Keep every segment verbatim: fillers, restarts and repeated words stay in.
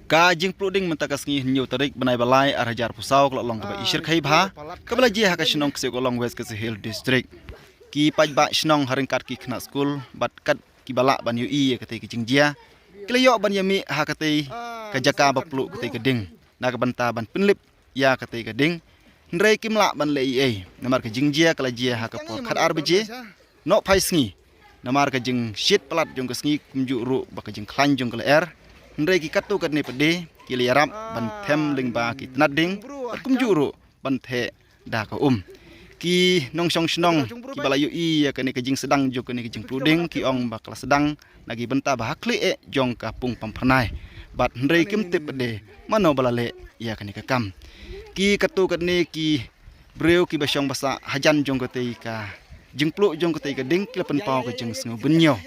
Ka jingpluh ding mynta ka sngi hynñiew tarik bnai ba lai ar hajar arphew saw ka la long kaba i shyrkhei bha kaba la jia ha ka shnong Ksiuhkolong, West Khasi Hills District. Ki paidbah shnong ha ryngkat ki khynnah skul bad kat kiba lah ban ïohi ïa katei ka jingjia ki la ïoh ban ïamih ha katei ka jaka ba pluh katei ka ding na ka bynta ban pynlip ïa katei ka ding. Hynrei kim lah ban leh ei ei namar ka jingjia ka la jia ha ka por khatar baje nohphai sngi. Namar ka jingshit palat jong ka sngi kumjuh ruh ba ka jingkhlaiñ jong ka lyer. Hynrei ki katto katne pat de ki la ïarap ban them lyngba ki tnat ding bad kumjuh ruh ban theh da ka um. Ki nongshong shnong kiba la ïohi ïa kane ka jingsdang jong kane ka jingpluh ding ki ong ba ka la sdang na ki bynta ba ha khlieh jong ka pung pamphyrnai bad hynrei kim tip pat de mano ba la leh ïa kane ka kam. Ki katto katne ki briew kiba shong ba sah hajan jong katei ka jingpluh jong katei ka ding ki la pynpaw ka jingsngew bynñiew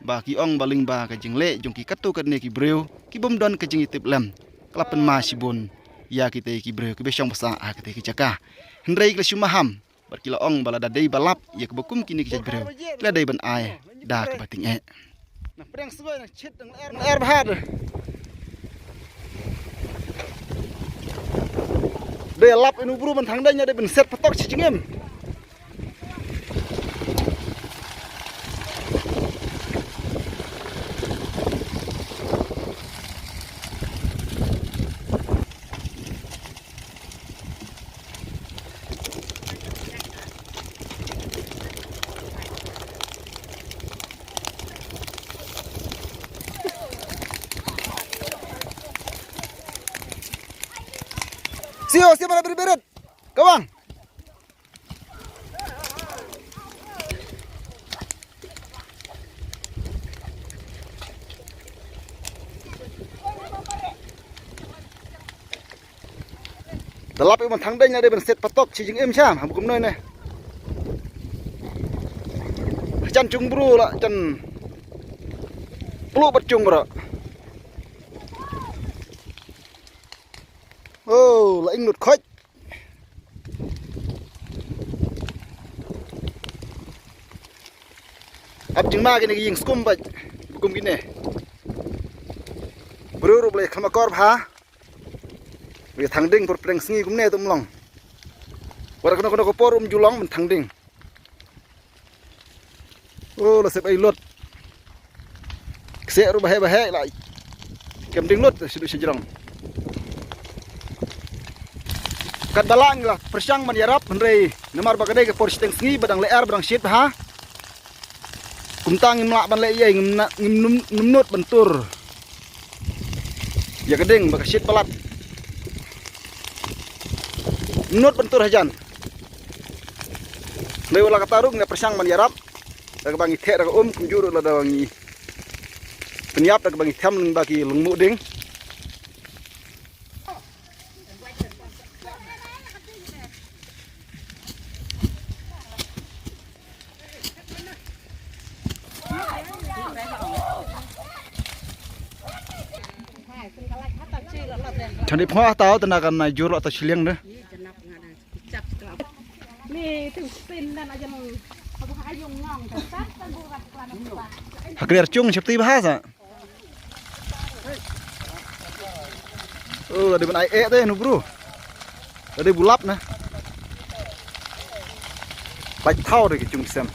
ba ki ong ba lyngba ka jingleh jong ki katto katne ki briew ki bym don ka jingïatiplem ka la pynma shibun ïa kitei ki briew kiba shong ba sah ha katei ka jaka. Hynrei ki la shu maham bad ki la ong ba lada dei ba lap ïa kaba kum kine ki jait briew ki la dei ban ai da kaba tyngeh. Na pdeng sngoi na chit dang er er bha de. Dei lap inu bru ban thang dei nya dei ban set patok chi jingim. Sio, sio mana birit-birit. Kawang. Da lap ïa u ban thang deng na dei ban set patok chi jingim sham ha bukum noi ne. Chan chung bru la chan plu bat chung bru. Oh, la ing lut khoit. Ap jingma kine ki ïing skum bad bukum kine. Bru rup le kham akor bha. Wi thang ding por preng sngi kumne tum long. War kano kano ko por um julong men thang ding. Oh, la sep ai lut. Kseh ruh baheh baheh la kem ding lut shu shu jrong. Kat balang la pyrshang ban ïarap hynrei namar ba ka dei ka por shiteng sngi ba dang lyer ba dang shit bha. Kumta ngim lah ban leh ïa ngim na ngim num num nut ban tur. Ïa ka ding ba ka shit palat. Nut ban tur hajan. Lei wala kata ruh ngi pyrshang ban ïarap. Da kaba ngi theh da ka um kumjuh ruh lada ngi pynïap da kaba ngi them lyngba ki lungmuh ding. Chan dei phah tau tana kan na jur lo ta shiliang de. Ha kriar chung shapti bha sa. Oh, la dei ban ai eh te nu bru. La dei bulap na. Bai thau de ki chung sem.